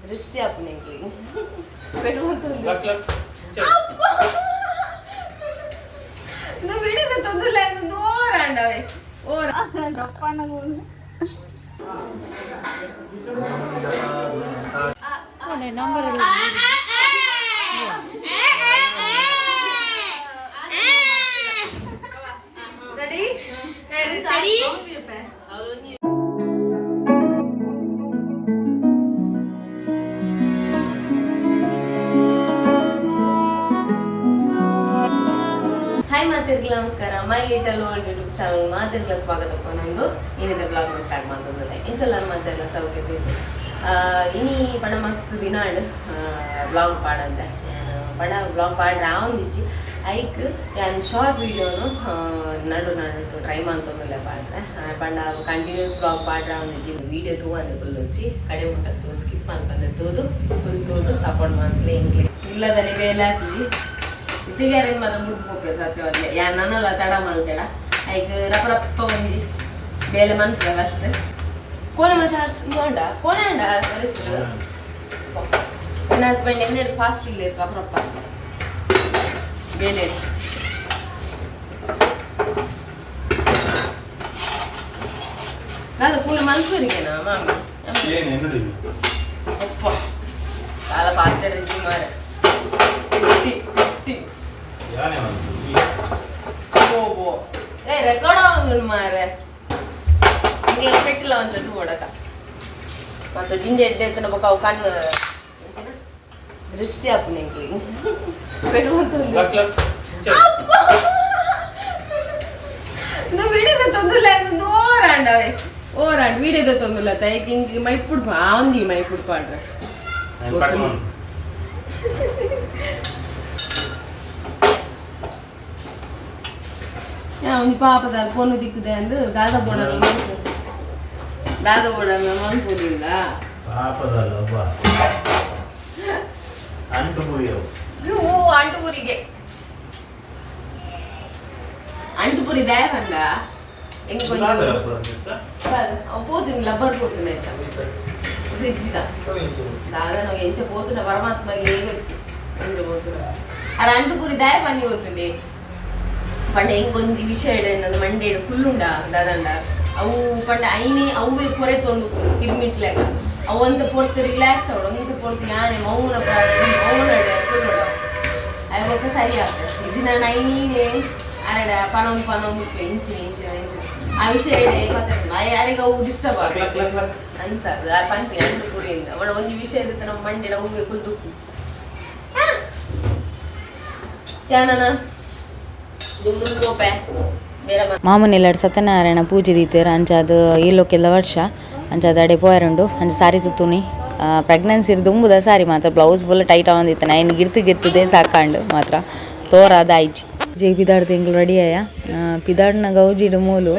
ದೃಷ್ಟಿ ಆಪುನೆ ಎಂಕ್ಲೆಗ್ ಪೆಟ್ಟು. ಲಕ್ ಲಕ್. నువ్వు వీడియో తొందరలే ఓరాండవే ఓరా. Ready ready. ಹಾಯ್ ಮಾತಿರ್ಗಲ, ನಮಸ್ಕಾರ. My little world YouTube channel ಮಾತಿರ್ಗಲ ಸ್ವಾಗತಪ್ಪ. ನಂದು ಏನಿದೆ ಬ್ಲಾಗ್ ಸ್ಟಾರ್ಟ್ ಮಾಡ್ತಂದ್ರೆ ಇಂಚಲ್ಲ ಮಾತೆಲ್ಲ ಸೌಖ್ಯತೆ. ಇನಿ ಪಣ ಮಸ್ತ್ ದಿನ ಬ್ಲಾಗ್ ಪಾಡಂದೆ ಪಣ ಬ್ಲಾಗ್ ಪಾಡ್ರೆ ಆವೊಂದಿಜ್ಜಿ. ಐಕ್ ಯಾನ್ ಶಾರ್ಟ್ ವೀಡಿಯೋನು ನಡು ನಡು ಟ್ರೈ ಮಂತೊಂದುಲ್ಲೆ ಪಾಡ್ರೆ. ಪಂಡ ಕಂಟಿನ್ಯೂಸ್ ಬ್ಲಾಗ್ ಪಾಡ್ರೆ ಆವೊಂದಿಜ್ಜಿ. ವೀಡಿಯೋ ತೂವಂದೆ ಫುಲ್ వచ్చಿ ಕಡೆ ಮುಟ್ಟ ಸ್ಕಿಪ್ ಮಲ್ಪಂದೆ ತೂದು ಫುಲ್ ತೂದು ಸಪೋರ್ಟ್ ಮಾಡ್ಲಿ. ಎಂಕ್ಲೆ ಇಲ್ಲದನೆ ಬೇಲೆ ಆತಿಜಿ. ಇತ್ತಿಗಾರೇನು ಮಾತ್ರ ಮುಡ್ದು ಪೋಪೆ ಸತ್ಯವಾದ್ಲೆ. ಯಾ ನನ್ನಲ್ಲ ತಡ ಮಲ್ತೆಡ ಐಕ್ ರಪ್ಪ ರಪ್ಪ ಒಂಜಿ ಬೇಲೆ ಮನ್ಪುವೆ ಫಸ್ಟ್. ಕೋಣೆ ಮತ್ತೆ ಅಂಡ ಕೋಣೆ ಅಂಡ. ನನ್ನ ಹಸ್ಬೆಂಡ್ ಎಣ್ಣೆ ಫಾಸ್ಟ್ ಇಲ್ಲ ರಪ್ಪ ರಪ್ಪ ಬೇಲೆ. ನಾನು ಕೂರಿ ಮಲ್ಪೂರಿಗೆನಾ ಮಾಮ? ಏನು ಎನ್ನುಡಿ? ಅಪ್ಪ ಕಾಲ ಪಾತ್ರೆ ಮಾರೆ ಟಿ ಟಿ. ಯಾನೆ ಒಂದು ಪೋ ಪೋ. ಏ, ರೆಕಾರ್ಡ್ ಆವಂದುಂಡು ಮಾರೆ. ಹಿಂಗೆ ಪೆಟ್ಟಿಲ್ಲ ಅಂತ ತೂವಡಕ ಮಸ್ತ್ ಜಿಂಜೆ ಎಡ್ಡೆ ಎತ್ತನ ಬೊಕ ಅವು ಕಣ್ಣು ಎಂಚಿನ ದೃಷ್ಟಿ ಆಪುನೆ ಎಂಕ್ಲೆಗ್ ಪೆಟ್ಟು. ಲಕ್ ಲಕ್. నువ్వు వీడియో తొందరలే ఓరాండవే ఓరాండ్. వీడియో తొందరలే తైకి ఇంక మైప్పుడు బాగుంది మైప్పుడు పాಡ್ರೆ. ನಾನು ಕಟ್ ಮಾಡು. ಒಂಜಿ ಪಾಪದ ಪೊಣ್ಣು ದಿಕ್ಕುದೆ ಅಂದು ದಾದ ಬೋಡ ದಾದ ಬೋಡ ಮನ್ಪುದಿಲ್ಲ. ಪಾಪದಲ್ಲ ಒಬ್ಬ ಅಂಟು ಪುರಿಯವು. ಇವು ಅಂಟುಪುರಿಗೆ ಅಂಟುಪುರಿ ದಯ ಪಂಡ ಎಂಗ್ ಕೊಂಚ ಅವು ಪೋತಿನಿ ಲಬ್ಬರ್ ಪೋತಿನ ಆಯ್ತಾ ಫ್ರಿಡ್ಜ್ ದ ದಾದ ನಾವು ಎಂಚ ಪೋತುನ ಪರಮಾತ್ಮಗೆ ಗೊತ್ತು ಎಂಚ ಪೋತುನ. ಅರ ಅಂಟುಪುರಿ ದಯ ಪನ್ನಿ ಗೊತ್ತುಂಡಿ ಪಂಡ ಎಂಕ್ ಒಂಜಿ ವಿಷಯ ಇಡ ಮಂಡೇಡು ಕುಲ್ಲುಂಡ ದಾದಂಡ ಅವು ಪಂಡ ಐನೇ ಅವೇ ಕೊರೆತೊಂದು ಕಿರ್ಮಿಟ್ಲೆಕ ಅವು ಒಂತ ಪೊರ್ತು ರಿಲ್ಯಾಕ್ಸ್ ಅವಡು ಒಂತ ಪೊರ್ತು ಯಾನೆ ಮೌನ ಪ್ರಾರ್ಥನೆ ಮೌನಡೆ ಕುಲ್ಲುಡ ಅವು ಬೊಕ್ಕ ಸರಿ ಆಗ್ತದೆ. ನಿಜ ನಾನು ಐನೇ ಅರೆಡ ಪನೊಂದು ಪನೊಂದು ಇಂಚಿನ ಇಂಚಿನ ಇಂಚಿನ ಆ ವಿಷಯ ಇಡೆ ಯಾರಿಗೆ ಅವು ಡಿಸ್ಟರ್ಬ್ ಲಕ್ ಲಕ್ ಆಗ್ತದೆ ಲಕ್ ಲಕ್. ಅನ್ಸದು. ಆ ಪನ್ಪಿನ ಅಂಟು ಪುರಿಯಿಂದ ಅವಳ ಒಂಜಿ ವಿಷಯ ಇರುತ್ತೆ ನಮ್ಮ ಮಂಡಿಡ ಹೂವೆ ಕುಲ್ದುಪ್ಪು ಯಾನನ ದುಂದುಂದು ಪೋಪೆ ಬೇರೆ. ಮಾಮೂನೆಲ್ಲಾಡ್ ಸತ್ಯನಾರಾಯಣ ಪೂಜೆ ದೀತೆರ್. ಅಂಚಾದ್ ಈ ಲೋಕೆದ ವರ್ಷ ಅಂಚಾದ್ ಅಡೆ ಪೋಯರುಂಡು. ಅಂಚ ಸಾರಿ ತುತ್ತುನಿ ಪ್ರೆಗ್ನೆನ್ಸಿ ದುಂಬುದ ಸಾರಿ ಮಾತ್ರ ಬ್ಲೌಸ್ ಫುಲ್ ಟೈಟ್ ಆವೊಂದಿತ್ತನೆ. ಐನ್ ಗಿರ್ತು ಗಿರ್ತದೆ ಸಾಕಾಂಡು ಮಾತ್ರ ತೋರಾದ ಆಯ್ಚಿ. ಜೈ ಪಿದಾಡ್ದು ಎಂಕ್ಲು ರೆಡಿ ಆಯ. ಪಿದಾಡ್ನ ಗೌಜಿಡು ಮೂಲು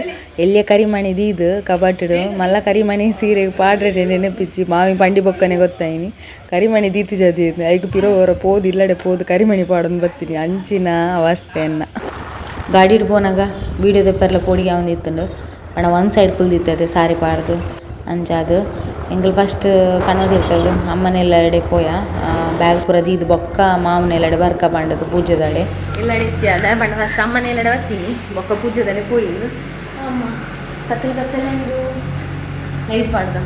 ಎಲ್ಲಿಯ ಕರಿಮಣಿ ದೀದು ಕಬಾಟಿಡು ಮಲ್ಲ ಕರಿಮಣಿ ಸೀರೆ ಪಾಡ್ರೆ ನೆನಪಿಚ್ಚಿ ಮಾಮಿ ಪಂಡಿ ಬೊಕ್ಕನೆ ಗೊತ್ತಾಯಿನಿ ಕರಿಮಣಿ ದೀತಿ ಜದಿ ಐಕ್ ಪಿರೋ ಹೊರ ಪೋದು ಇಲ್ಲಡೆ ಪೋದು ಕರಿಮಣಿ ಪಾಡೊಂದು ಬತ್ತೀನಿ ಅಂಚಿನ ಅವಸ್ಥೆಯನ್ನ. ಗಾಡಿಡ್ ಪೋನಾಗ ವೀಡಿಯೋ ದೆಪ್ಪರ್ಲ ಪೋಡಿಗೆ ಆವೊಂದಿತ್ತುಂಡು. ಪಂಡ ಒನ್ ಸೈಡ್ ಕುಲ್ದಿತ್ತತೆ ಸಾರಿ ಪಾಡ್ದು. ಅಂಚಾದ್ ಎಂಕುಲು ಫಸ್ಟ್ ಕಣ್ಣದಿರ್ತಗ ಅಮ್ಮನೆಲ್ಲಡೆ ಪೋಯ ಬ್ಯಾಗ್ ಪೂರ ದೀದ್ ಬೊಕ್ಕ ಮಾಮನೆಲ್ಲಡೆ ಬರ್ಕ ಪಂಡದು ಪೂಜೆದಡೆ. ಎಲ್ಲಡೆ ಇತ್ತಿ ಪಂಡ ಫಸ್ಟ್ ಅಮ್ಮನ ಎಲ್ಲಡೆ ಬರ್ತೀನಿ ಬೊಕ್ಕ ಪೂಜೆದಡೆ ಪೋಯಿ. ಅಮ್ಮ ಕತ್ತಲೆ ಕತ್ತಲೆ ಉಂಡು. ಲೈಟ್ ಪಾಡ್ದ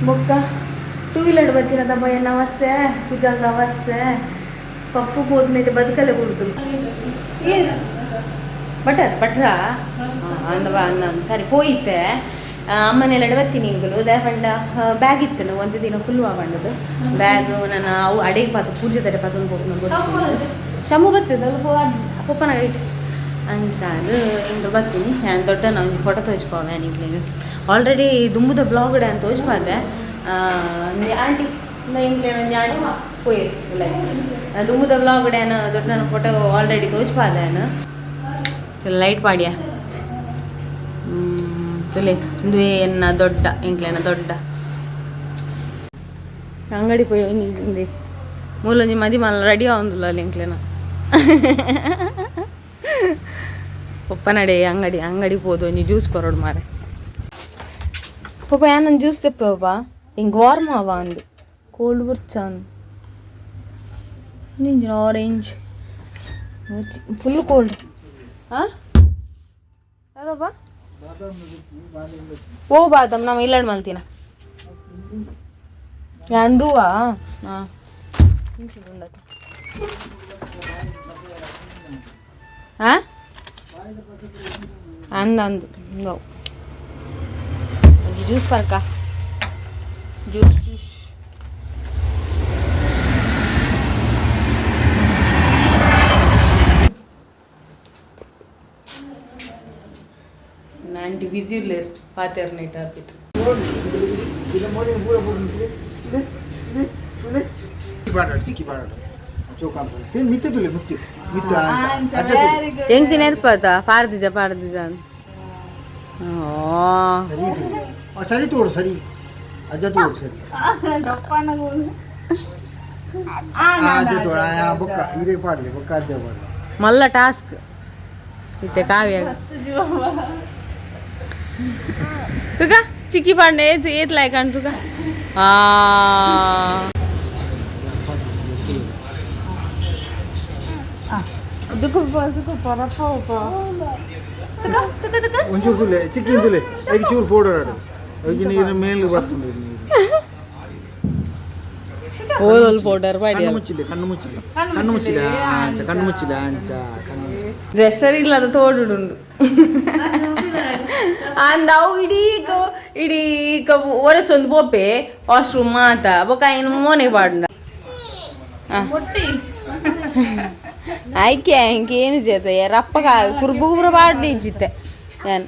ಬೊಕ್ಕ ಟೂ ವೀಲರ್ ಬರ್ತೀನ ದಬ್ಬ ಎನ್ನ ಅವಸ್ಥೆ ಪೂಜಾಗ ಅವಸ್ಥೆ ಪಫು ಹೋದ್ಮೇಲೆ ಬದುಕಲೆ ಬಿಡುದು. ಏನು ಬಟರ್ ಬಟ್ರಾ ಅಂದ ಅಂದ ಸರಿ ಪೋಯಿತೆ. ಅಮ್ಮನೆಲ್ಲಡೆ ಬರ್ತೀನಿ ಇಂಗುಲು ದೇ ಪಂಡ ಬ್ಯಾಗ್ ಇತ್ತು ಒಂದು ದಿನ ಕುಲ್ಲುವ ಪಂಡದು ಬ್ಯಾಗ್ ನನ್ನ ಅವು ಅಡೆಗೆ ಪಾತ ಪೂಜೆದಡೆ ಪತೊಂದು ಪೋಪುನ ಶಮು ಬರ್ತದೆ ಅಲ್ಪ ಪೊಪ್ಪನ ಇಟ್ಟು ಅಂಚಾದ್ ಇಂಗ್ಲು ಬರ್ತೀನಿ. ನಾನು ದೊಡ್ಡ ಒಂಜಿ ಫೋಟೋ ತೋಜ್ಪಾವೆ ನಿಕ್ಲೆಗ್. ಆಲ್ರೆಡಿ ದುಂಬುದ ಬ್ಲಾಗ್ ಅಂತ ತೋಜ್ಪಾದೆ. ಆಂಟಿ ಇಂಕ್ಲೆ ಒಂಜಿ ಆಂಟಿ ಪೋಯಿ ಇಲ್ಲ ದುಂಬುದ ಬ್ಲಾಗ್ ಡ್ಯಾನ್ ದೊಡ್ಡ ಫೋಟೋ ಆಲ್ರೆಡಿ ತೋಜ್ಪಾದೆ. ಲೈಟ್ ಪಾಡ್ಯ ತುಲೆ ಇಂದುವೆ ಎನ್ನ ದೊಡ್ಡ ಎಂಕ್ಲೆನ ದೊಡ್ಡ ಅಂಗಡಿ ಪೋಯಿ ಒಂಜಿ ಇಂದೆ ಮೂಲೊಂಜಿ ಮದಿ ಮಲ್ಲ ರೆಡಿ ಆವೊಂದುಲ್ಲ ಅಲ್ಲಿ ಎಂಕ್ಲೆನ ಪೊಪ್ಪನಡೆ ಅಂಗಡಿ ಅಂಗಡಿ ಪೋದು ಒಂಜಿ ಜ್ಯೂಸ್ ಕೊರೊಡು ಮಾರೆ. ಪಾಪ ಯಾನೊಂದು ಜ್ಯೂಸ್ ತೆಪ್ಪೆ ಪಾಪ ಹಿಂಗೆ ವಾರ್ಮ್ ಅವ ಅಂದು ಕೋಲ್ಡ್ ಬುರ್ಚಾನ್ ಆರೆಂಜ್ ಫುಲ್ ಕೋಲ್ಡ್ ಹಾಂ ಅದಪ್ಪ ಓ ಬಾದಾಮ್ ನಾವು ಇಲ್ಲಡ್ ಮಲ್ತಿನ ಅಂದುವಾ ಹಾಂ ಹಾಂ ಅಂದ ಅಂದು ಜ್ಯೂಸ್ ಪರ್ಕ ಜ್ಯೂಸ್ ಜ್ಯೂಸ್ ಆಂಟಿ ಬಿಸಿ ಇರ್ಲೇರ್ ಪಾತೇರ್ ನೈಟ್ ಆಪಿಟ್ಟು ಹೆಂಗ್ ತಿನ್ನೇರ್ಪಾತ ಪಾರ್ದಿಜ ಪಾರ್ದಿಜ ಸರಿ ತೋಡು ಸರಿ ಅಜ್ಜ ತೋಡು ಸರಿ ಅಜ್ಜ ತೋಡು ಬೊಕ್ಕ ಹಿರೇ ಪಾಡ್ಲಿ ಬೊಕ್ಕ ಅಜ್ಜ ಪಾಡ್ಲಿ ಮಲ್ಲ ಟಾಸ್ಕ್ ಇತ್ತೆ ಕಾವ್ಯ ತುಕ ಚಿಕ್ಕಿ ಪಾಡ್ನೆ ಏತ್ ಏತ್ ಲಾಯ್ಕ್ ಅಂಡ್ ತುಕ ಆ ಒಂಚೂರು ತುಲೆ ಚಿಕ್ಕಿನ ತುಲೆ ಐದು ಚೂರು ಪೌಡರ್ ಆಡು ಐದು ನೀರು ಮೇಲೆ ಬರ್ತದೆ ನೀರು. ಓದೋಲ್ ಪೌಡರ್ ಪಾಡಿ ಕಣ್ಣು ಮುಚ್ಚಿಲೆ ಕಣ್ಣು ಮುಚ್ಚಿಲೆ ಕಣ್ಣು ಮುಚ್ಚಿಲೆ ಆಂಚ ಕಣ್ಣು ಮುಚ್ಚಿಲೆ ಆಂಚ ಕಣ್ಣು ಮುಚ್ಚಿಲೆ ಡ್ರೆಸ್ಸರ್ ಇಲ್ಲ ಅದು ತೋಡುಡುಂಡು ಅಂದ ಅವು ಇಡೀ ಇಡೀ ಒರೆಸೊಂದು ಪೋಪೆ ವಾಶ್ರೂಮ್ ಮಾತ ಬೊಕ ಇನ್ನು ಮೋನೆ ಪಾಡುಂಡ ಆಯ್ಕೆ ಇಂಕ ಏನು ಜೇತ ರಪ್ಪ ಕುರ್ಬು ಕುಬ್ರ ಪಾಡು ಇಜ್ಜಿತ್ತೆ ನಾನು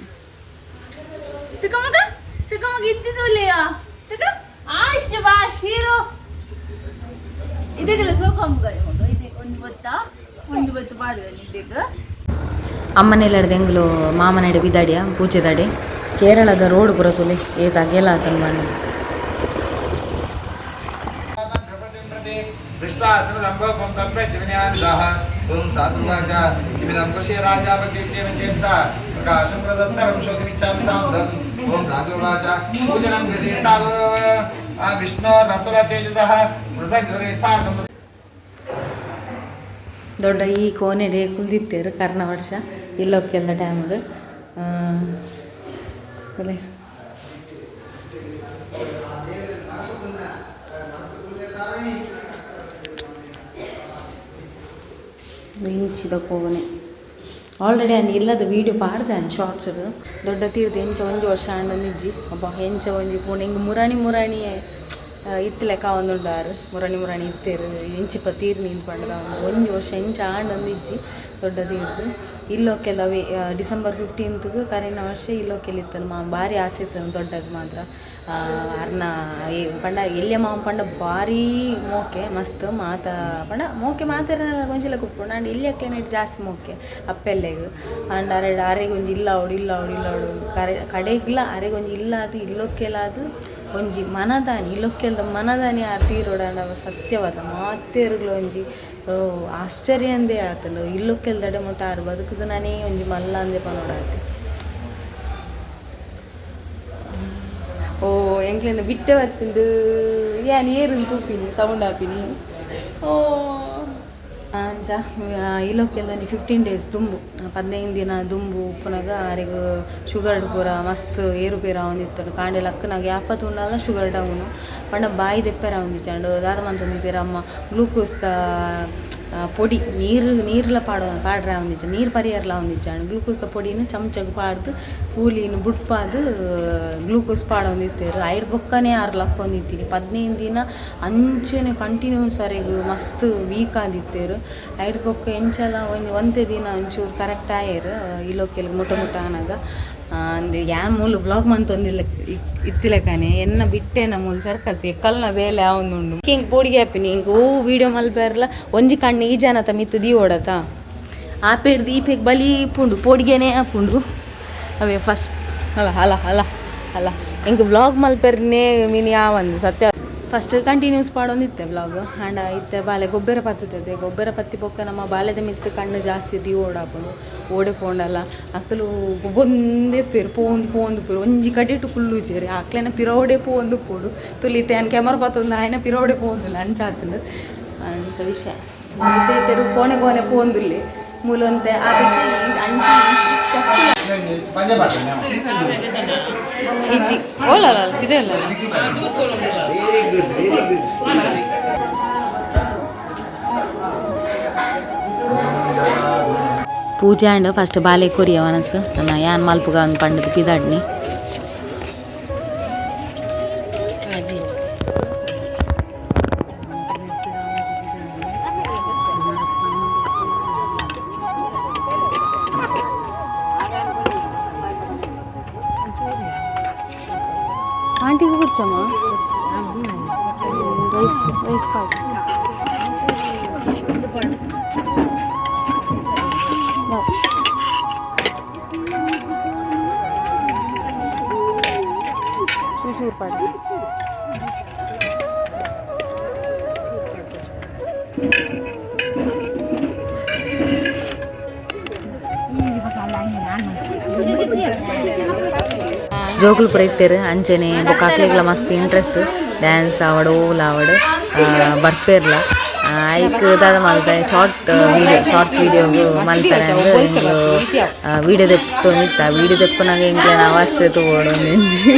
ಅಮ್ಮನೆಲ್ಲಡ್ದು ಎಂಗ್ಲು ಮಾಮನಡೆ ಬಿದಾಡಿಯ ಪೂಜೆದಾಡೆ ಕೇರಳದ ರೋಡ್ ಪುರ ತುಲೆ ಏತ್ ಅಗೆಲ ಆತನ್ ಬಣ್ಣ ದೊಡ್ಡ ಈ ಕೋನೆಡೆ ಕುಲ್ದಿತ್ತೇರು ಕರ್ನ ವರ್ಷ ಇಲ್ಲೊಕ್ಕೆಲ್ಲ ಡ್ಯಾಮ್ಡು ಅಲ್ಲೇ ಇಂಚಿದ ಕೋನೆ ಆಲ್ರೆಡಿ ಅನ್ ಇಲ್ಲದ ವೀಡಿಯೋ ಪಾಡ್ದೆ ಅನ್ ಶಾರ್ಟ್ಸ್ ದೊಡ್ಡ ತೀರ್ದು ಎಂಚ ಒಂಜಿ ವರ್ಷ ಆಂಡ ನಿಜ್ಜಿ ಅಬ್ಬ ಎಂಚ ಒಂಜಿ ಪೂಣ ಹಿಂಗೆ ಮುರಾಣಿ ಮುರಾಣಿ ಇತ್ತು ಲೆಕ್ಕ ಒಂದುಂಡಾರು ಮುರಾಣಿ ಮುರಾಣಿ ಇತ್ತೇರು ಎಂಚಿಪ ತೀರ್ ನೀನು ಪಂಡದ ಒಂಜಿ ವರ್ಷ ಎಂಚ ಆಂಡೊಂದು ಇಜ್ಜಿ ದೊಡ್ಡ ತೀರ್ದು ಇಲ್ಲೊಕ್ಕೆಲ್ಲ ಅವೇ ಡಿಸೆಂಬರ್ 15ಗೆ ಕರಿನ ವರ್ಷ ಇಲ್ಲೊಕ್ಕೆಲ್ಲ ಇತ್ತನು ಮಾ ಭಾರಿ ಆಸೆ ಇತ್ತನು ದೊಡ್ಡದು ಮಾತ್ರ ಅರ್ನ ಏ ಪಂಡ ಎಲ್ಯ ಮಾಮ ಪಂಡ ಭಾರಿ ಮೋಕೆ ಮಸ್ತ್ ಮಾತ ಪಂಡ ಮೋಕೆ ಮಾತೆರನೆಲ್ಲ ಗೊಂಚಿಲ ಕುಪ್ಪುಂಡು ಅಂಡ್ ಇಲ್ಲಕ್ಲೇನೆ ಜಾಸ್ತಿ ಮೋಕೆ ಅಪ್ಪೆಲ್ಲೆಗ್ ಅಂಡ್ ಅರೆ ಅರೆಗ್ ಒಂಜಿ ಇಲ್ಲ ಅವಡು ಇಲ್ಲ ಅವಡು ಇಲ್ಲ ಅವಡು ಕರೆ ಕಡೆಗ್ಲ ಅರೆಗ್ ಒಂಜಿ ಇಲ್ಲ ಅದು ಇಲ್ಲೊಕ್ಕೆಲ ಅದು ಒಂಜಿ ಮನದಾನಿ ಇಲ್ಲೊಕ್ಕೆಲ್ದ ಮನದಾನಿ ಆರ್ ತೀರೋಡಂಡ ಸತ್ಯವಾದ ಮಾತೇರುಗ್ಲ ಒಂಜಿ ಆಶ್ಚರ್ಯ ಅಂದೇ ಆತನು ಇಲ್ಲೊಕ್ಕೆಲ್ದಡೆ ಮುಟ್ಟ ಆರು ಬದುಕುದು ನಾನೇ ಒಂಜಿ ಮಲ್ಲ ಅಂದೆ ಪನೋಡಾತಿ. ಓ ಎಂಕ್ಲೆನ ಬಿಟ್ಟೆ ಬತ್ತುಂಡು ಯಾನ್ ಏರುನ್ ತೂಪಿನಿ ಸೌಂಡ್ ಆಪಿನಿ ಓ ಅಂಚ ಇಲ್ಲೊಕ್ಕೆಲ್ದ ಒಂಜಿ 15 ಡೇಸ್ ದುಂಬು 15 ದಿನ ದುಂಬು ಉಪ್ಪುನಗ ಅರೆಗ್ ಶುಗರ್ ಪೂರ ಮಸ್ತ್ ಏರುಪೇರು ಆವೊಂದಿತ್ತುಂಡು ಕಾಂಡೆ ಲಕ್ಕನಾಗ ಯಾಪ ತೂಂಡಲ ಶುಗರ್ ಡೌನು ಪಂಡ ಬಾಯಿ ದೆಪ್ಪೆರ ಆವೊಂದಿಜ್ಜಾಂಡ್ ದಾದ ಮಂತೊಂದಿತ್ತೆರ್ ಅಮ್ಮ ಗ್ಲೂಕೋಸ್ ಪೊಡಿ ನೀರು ನೀರ್ಲ ಪಾಡೋ ಪಾಡ್ರೆ ಆವೊಂದಿಜ್ಜ ನೀರು ಪರಿಯರ್ಲ ಆವೊಂದಿಜ್ಜಾಂಡ್ ಗ್ಲೂಕೋಸ್ದ ಪೊಡಿನ ಚಮಚಗ್ ಪಾಡ್ದು ಕೂಲಿನ ಬುಡ್ಪಾದ್ ಗ್ಲೂಕೋಸ್ ಪಾಡೊಂದಿತ್ತೆರ್ ಐಡ್ ಬೊಕ್ಕನೇ ಆರ್ ಲಕ್ಕೊಂದಿತ್ತೀನಿ 15 ದಿನ ಅಂಚನೆ ಕಂಟಿನ್ಯೂಸ್ ಅರೆಗ್ ಮಸ್ತ್ ವೀಕ್ ಆದಿತ್ತೆರ್ ಐಡ್ ಬೊಕ್ಕ ಎಂಚಲ ಒಂಜಿ ಒಂತೆ ದಿನ ಒಂಚೂರು ಕರೆಕ್ಟ್ ಆಯೆರ್ ಇಲ್ಲೊಕ್ಕೆಲ್ ಮುಟ್ಟ ಮುಟ್ಟ ಆನಗ ಅಂದ್ ಯಾನ್ ಮೂಲು ವ್ಲಾಗ್ ಮಂತೊಂದಿಲ್ಲ ಇತ್ತಿಲೆಕನೆ ಎನ್ನ ಬಿಟ್ಟೆನ ಮೂಲು ಸರ್ಕಸ್ ಎಕ್ಕಲ್ನ ಬೇಲೆ ಆವೊಂದುಂಡು ಎಂಕ್ ಪೋಡಿಗೆ ಆಪಿನಿ ಎಂಕ್ ಓ ವೀಡಿಯೋ ಮಲ್ಪೆರ್ಲ ಒಂಜಿ ಕಣ್ಣು ಈ ಜನತ ಮಿತ್ತ್ ದೀವೊಡತ ಆಪೇಡ್ದು ಈಪೆಗ್ ಬಲಿ ಇಪ್ಪುಂಡು ಪೋಡಿಗೆನೇ ಆಪುಂಡು ಅವೇ ಫಸ್ಟ್ ಅಲ್ಲ ಅಲ್ಲ ಅಲ್ಲ ಅಲ್ಲ ಎಂಕ್ ವ್ಲಾಗ್ ಮಲ್ಪೆರ್ನೇ ಮಿನಿ ಆವಂದು ಸತ್ಯ ಫಸ್ಟ್ ಕಂಟಿನ್ಯೂಸ್ ಪಾಡೊಂದಿತ್ತೆ ವ್ಲಾಗ್ ಆಂಡ ಇತ್ತೆ ಬಾಲೆ ಗೊಬ್ಬರ ಪತ್ತುತ್ತದೆ ಗೊಬ್ಬರ ಪತ್ತಿ ಬೊಕ್ಕ ನಮ್ಮ ಬಾಲೆದ ಮಿತ್ತ್ ಕಣ್ಣು ಜಾಸ್ತಿ ದೀವೊಡಾಪುಂಡು ಓಡೆ ಪೋಂಡಲ ಅಕಲು ಒಂದೇ ಪೇರು ಪೋಂದು ಪೋಂದು ಪೇರು ಒಂಜಿ ಕಡೆಟು ಕುಲ್ಲುಜೆರ್ ಅಕ್ಲೆನ ಪಿರೋಡೆ ಪೋಂದು ಪೋಡು ತುಲಿತೆ ಅನ್ ಕ್ಯಾಮರಾ ಪತ್ತೊಂದು ಆಯ್ನ ಪಿರೋಡೆ ಪೋಂದುಲ್ಲ ಅಂಚಾತುಂಡು ಅಂಚ ವಿಷಯ ಇತ್ತೆ ಇತ್ತೆರು ಕೋಣೆ ಕೋಣೆ ಪೋಂದುಲ್ಲೆ ಮೂಲೊಂತೆ ಅದಕ್ಕೆ ಅಂಚಿ ಇಂಚಿ ಇಜ್ಜಿ ಓಲಲ್ಲ ಇದೆ ಅಲ್ಲ. Very good, very good. ಪೂಜೆ ಆಂಡ್ ಫಸ್ಟ್ ಬಾಲೆ ಕೊರಿಯ ಮನಸ್ಸು ನನ್ನ ಯಾನ್ ಮಲ್ಪುಗ ಒಂದು ಪಂಡದ ಪಿದಾಡ್ನಿ. ಆಂಟಿಗೆ ಕುರ್ಚಮ್ಮ ರೈಸ್ ರೈಸ್ ಪಾಟ್. ಚೂರು ಪಾಡ್. ಜೋಕುಲು ಪೂರ ಇತ್ತೆರ್ ಅಂಚನೆ ಬೊಕ್ಕ ಅಕ್ಲೆಗ್ಲ ಮಸ್ತ್ ಇಂಟ್ರೆಸ್ಟ್ ಡ್ಯಾನ್ಸ್ ಆವಡ್ ಓಲ್ ಆವಡ್ ಬರ್ಪೇರ್ಲ. ಐಕ್ ದಾದ ಮಲ್ತೆ ಶಾರ್ಟ್ ವೀಡಿಯೋ ಶಾರ್ಟ್ಸ್ ವೀಡಿಯೋಗು ಮಲ್ಪೆರೆ ಅಂದ್ ಎಂಕ್ಲು ವೀಡಿಯೋ ದೆಪ್ಪೊಂದಿತ್ತ. ವೀಡಿಯೋ ದೆಪ್ಪುನಗ ಎಂಕ್ಲೆನ ಅವಸ್ಥೆ ತೂವೊಡು ಒಂಜಿ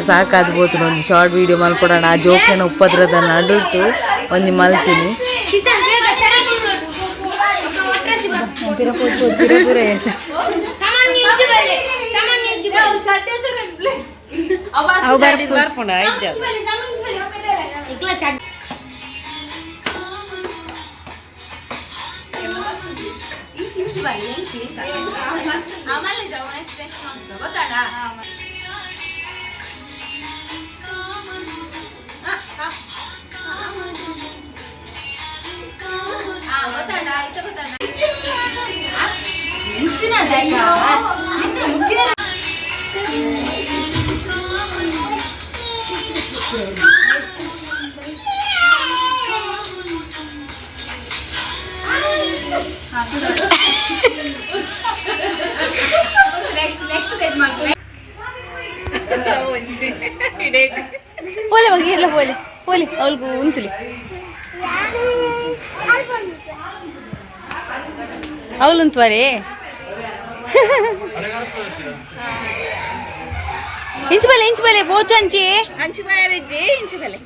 ಸಾಕಾದ್ ಪೋತುಂಡು. ಒಂಜಿ ಶಾರ್ಟ್ ವೀಡಿಯೋ ಮಲ್ಪೊಡಾಂಡ ಆ ಜೋಕ್ಲೆನ ಉಪದ್ರದ ನಡುಟು ಒಂಜಿ ಮಲ್ತಿನಿ. ಪೋಲೆ ಮಗ ಇರ್ಲ ಪೋಲೆ ಪೋಲೆ ಅವಳಿಗೂ ಉಂತಲಿ ಅವಳು ಉಂತುವರೇ. ಇಂಚು ಬಲೆ ಇಂಚು ಬಲೆ ಪೋಚಂಚಿ. ಅಂಚು ಬಾಯರಿಜ್ಜಿ ಇಂಚು ಬಲೆ.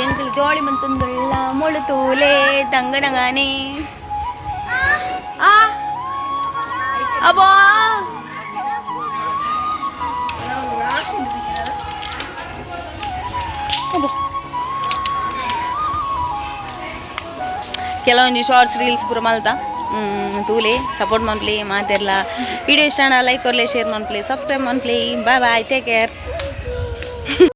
ಎಂಕುಲು ಜೋಳಿ ಮಂತಂದುಳ್ಳ ಮೊಳು ತೂಲೆ ತಂಗಡಗಾನೆ ಆ ಅಬ್ಬಾ. ಕೆಲವೊಂಜಿ ಶಾರ್ಟ್ಸ್ ರೀಲ್ಸ್ ಪೂರ ಮಲ್ತ ತೂಲೆ ಸಪೋರ್ಟ್ ಮನ್ಪ್ಲಿ ಮಾತೆರ್ಲ. ವಿಡಿಯೋ ಇಷ್ಟ ಲೈಕ್ ಕೊರ್ಲೆ, ಶೇರ್ ಮನ್ಪ್ಲಿ, ಸಬ್ಸ್ಕ್ರೈಬ್ ಮನ್ಪ್ಲಿ. Bye bye, take care.